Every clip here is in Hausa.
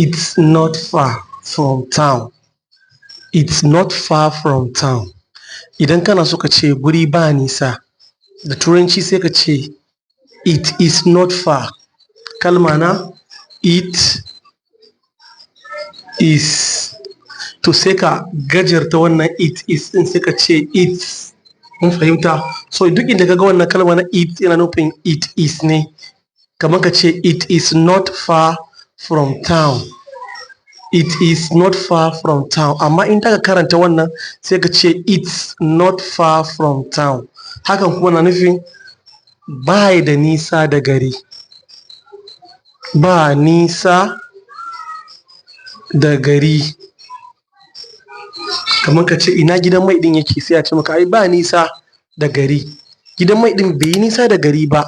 It's not far from town. It's not far from town. Idan kana so ka ce guri ba nisa, da Turanci sai ka ce "It is not far." Kalma na "it is", to sai ka gajarta wannan "it is" ɗin, sai ka ce "it's". Mun fahimta? So duk inda ka ga wannan kalma na "it", yana nufin "it is" ne. Kamar ka ce "It is not far from town." It is not far from town. Amma in ka karanta wannan, sai ka ce "It's not far from town." Hakan kuma na nufin ba da nisa da gari. Ba nisa da gari. Kamar ka ce ina gidan mai ɗin yake, sai a ce maka ai ba nisa da gari. Gidan mai ɗin bai yi nisa da gari ba.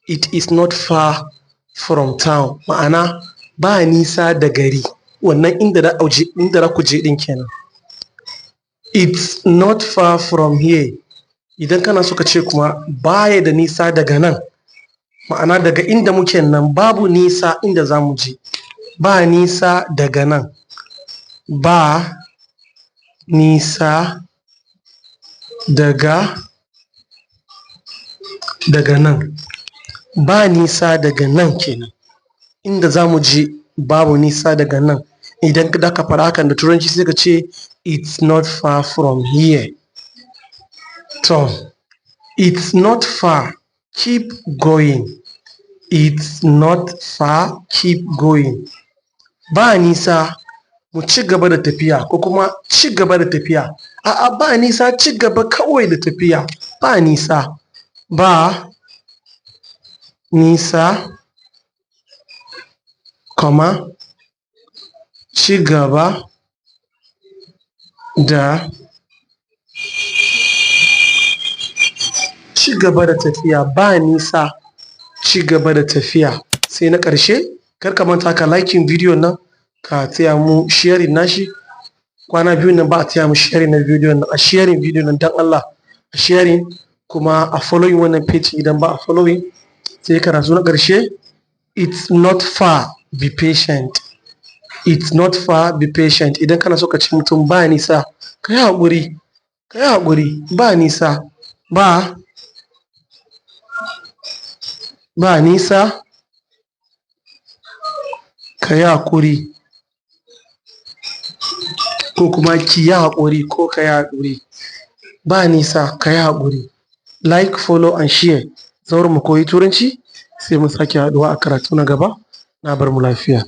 It is not far from town. Ma'ana ba nisa da gari. Wannan inda za ku je ɗin kenan. It's not far from here. Idan kana so ka ce kuma baya da nisa daga nan, ma'ana daga inda muke nan babu nisa inda za mu je. Ba nisa daga nan. Ba nisa daga nan. Ba nisa daga nan kenan. Inda za mu je babu nisa daga nan. Idan za ka faɗa hakan da Turanci, sai ka ce "It's not far from here." To, it's not far, keep going. It's not far, keep going. Ba nisa, mu ci gaba da tafiya, ko kuma ci gaba da tafiya. A'a, ba nisa, ci gaba kawai da tafiya. Ba nisa. Ba nisa, comma, ci gaba da ci gaba da tafiya. Ba nisa, ci gaba da tafiya. Sai na ƙarshe, kar ka manta ka liking bidiyon nan, ka taya mu sharing nashi. Kwana biyun nan ba a taya mu sharing na bidiyon nan. A sharing bidiyon nan don Allah, a sharing, kuma a following wannan page idan ba a following. Sai karatu na ƙarshe: It's not far, be patient. It's not far, be patient. Idan kana so ka ce mutum ba nisa, ka yi haƙuri, ka yi haƙuri, ba nisa. Ba nisa, ka yi haƙuri, ko kuma ki yi haƙuri, ko ka yi haƙuri. Ba nisa, ka yi haƙuri. Like, follow and share. Zauren Mu Koyi Turanci. Sai mun sake haɗuwa a karatu na gaba. Na bar mu lafiya.